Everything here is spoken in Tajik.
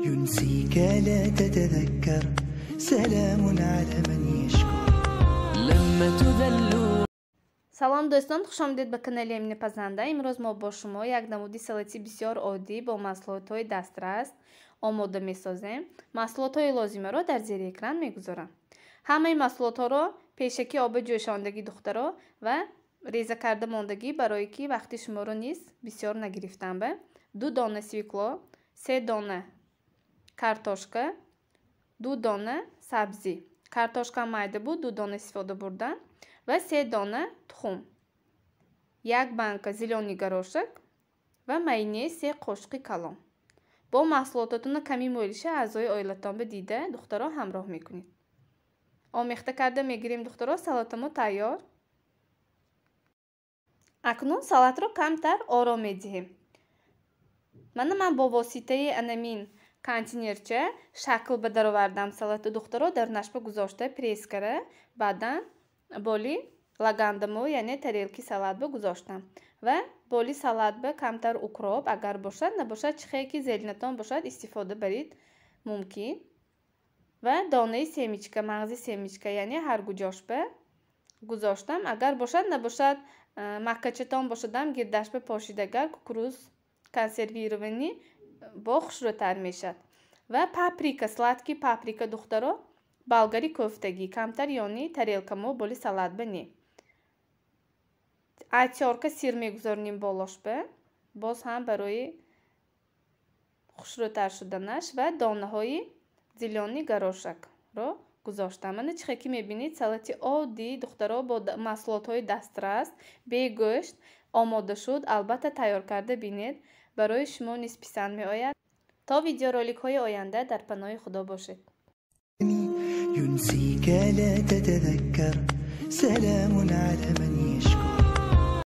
ينسيك لا تتذكر، سلام على من يشكر لما تذل. Салом, дӯстон, хушомадед ба канали Амина Пазанда. Имрӯз мо бо шумо як намуди салати бисёр оддӣ бо маҳсулотҳои дастрас омода месозем. Маҳсулотҳои лозимаро дар зери экран мегузорам. Ҳамаи маҳсулотҳоро пешакӣ оби ҷӯшондагӣ, духтаро, ва реза карда мондагӣ, барое ки вақти шуморо низ бисёр нагирифтам. Ба 2 дона свекло, 3 дона картошка, 2 дона сабзӣ. Картошка майда буд, 2 дона истифода бурдам ва 3 дона тухм, 1 банка зелёный горошек ва майонез 3 қошуқи калон. Бо маҳсулототонро ками мӯлиша аъзои оилатон ба дида, духтаро, ҳамроҳ мекунед. Омехта карда мегирем, духтаро, салатамо тайёр. Акнун салатро камтар ором медиҳем. Мана ман бо воситаи анамин контейнерча шакл ба даровардам салату, духтаро, дар нашба гузошта пресс кара, баъдан боли лагандамо, яъне тарелки салат ба гузоштам ва боли салат ба камтар укроп агар бошад, набошад, чихе ки зеленатон бошад, истифода барид мумкин ва донаи семечка, мағзи семечка, яъне ҳаргуҷошба гузоштам. Агар бошад, набошад, маккачатон бошадам, гирдашба пошидагар кукуруз консервированный бо хушрӯтар мешавад. Ва паприка, сладкий паприка, духтаро, болгари кофтагӣ камтар ёни тарелкамо боли салат ба не. Отёрка сир мегузоронем болошба, боз ҳам барои хушрӯтар шуданаш ва донаҳои зелёный горошекро гузоштам. Мана чихе ки мебинед, салати оддӣ, духтаро, бо маҳсулотҳои дастрас, бегӯшт омода шуд. Албатта, тайёр карда бинед, барои шумо низ писанд меояд. То видеороликҳои оянда дар паноҳи Худо бошед. ينسيك لا تتذكر، سلام على من يشكر.